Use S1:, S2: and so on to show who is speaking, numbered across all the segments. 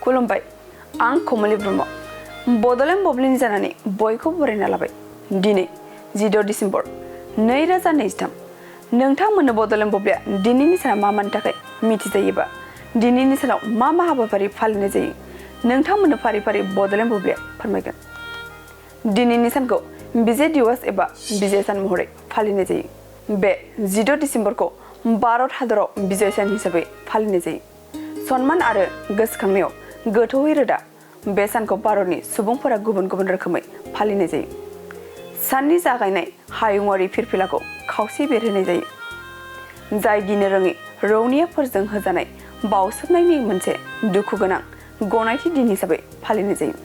S1: खुलुमबाय आं कमलि ब्रह्म बड'लेण्ड बुब्लिनि जानानै बयखौ बरायना लाबाय दिनै 16 डिसेम्बर 2023 नोंथांमोननो बड'लेण्ड बुब्लिया दिनैनि साना मा मानि थाखाय मिथिजायोबा दिनैनि सानाव मा मा हाबाफारि फालिनाय जायो नोंथांमोननो फारि फारि बड'लेण्ड बुब्लिया फोरमायगोन दिनैनि सानखौ विजय दिवस एबा विजय सान महरै फालिनाय जायो बे 16 डिसेम्बरखौ भारत हादराव विजय सान हिसाबै फालिनाय जायो सन्मान आरो गोसोखांनायाव गोथौयै रोदा बे सानखौ भारतनि सुबुंफोरा गुबुन गुबुन रोखोमै फालिनाय जायो साननि जागायनाय हायुङारि फिरफिलाखौ खावसे बेरहोनाय जायो जाय गिनो रोङै रौनियाफोरजों होजानाय बावसोमनायनि मोनसे दुखु गोनां गनायथि दिन हिसाबै फालिनाय जायो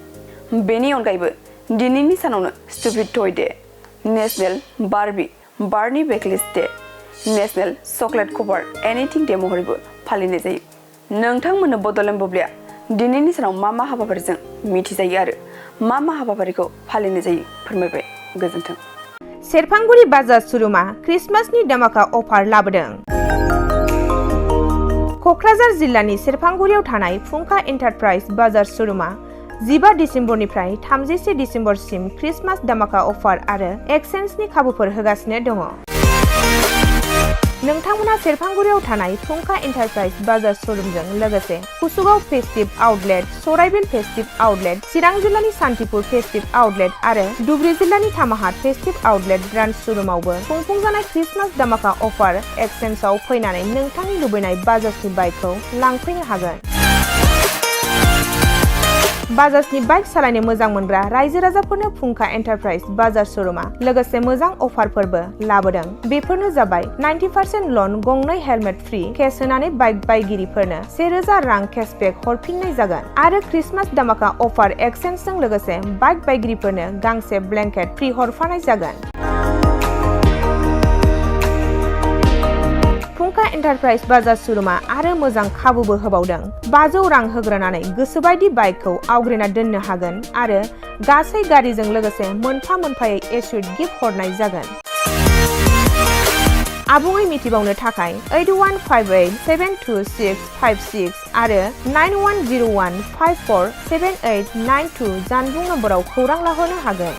S1: बेनि अनगायैबो दिनैनि सानावनो stupid toy day national Barbie बेकलिस्ट day national chocolate cover anything day महरैबो फालिनाय जायो नोंथांमोननो बड'लेण्ड बुब्लिया दिनैनि सानाव मा मा हाबाफारिजों मिथिजायो आरो मा मा हाबाफारिखौ फालिनाय जायो फोरमायबाय गोजोन्थों।
S2: सेरफांगुरि बाजार श'रुमा क्रिसमासनि दामाका अफार लाबोदों। क'क्राझार जिल्लानि सेरफांगुरियाव थानाय फुंखा एन्टारप्राइज बाजार श'रुमा 15 डिसेम्बरनिफ्राय 31 डिसेम्बरसिम क्रिसमास दामाका अफार आरो एक्सचेन्जनि खाबुफोर होगासिनो दङ। नोंथांमोना सेरफांगुरियाव थानाय फुंखा एन्टारप्राइज बाजार श'रुमजों लोगोसे कुसुगाव फेस्टिभ आउटलेट, सराइबिल फेस्टिभ आउटलेट, चिरां जिल्लानि सान्तिपुर फेस्टिभ आउटलेट आरो धुबुरी जिल्लानि थामाहाट फेस्टिभ आउटलेट ब्रान्च श'रुमावबो खुंफुंजानाय क्रिसमास दामाका अफार एक्सचेन्जआव फैनानै नोंथांनि लुबैनाय बाजाजनि बाइकखौ लांफैनो हागोन। बाजाजनि बाइक सालायनो मोजां मोनग्रा रायजो राजाफोरनो फुंखा एन्टारप्राइज बाजार श'रुमा लोगोसे मोजां अफारफोरबो लाबोदों। बेफोरनो जाबाय 90% लन, गंनै हेलमेट फ्रि, केस होनानै बाइक बायगिरिफोरनो 1000 रां केसबेक हरफिननाय जागोन आरो क्रिसमास दामाका अफार एक्सचेन्जजों लोगोसे बाइक बायगिरिफोरनो गांसे ब्लेंकेट फ्रि हरफानाय जागोन। फुंखा एन्टारप्राइज बाजार श'रुमा आरो मोजां खाबुबो होबावदों। 500 रां होग्रोनानै गोसोबायदि बाइकखौ आवग्रिना दोननो हागोन आरो गासै गारिजों लोगोसे मोनफा मोनफायै एसुड गिफ्ट हरनाय जागोन। आबुङै मिथिबावनो थाखाय 8158722656 आरो 9101547892 जानबुं नम्बराव खौरां लाहरनो हागोन।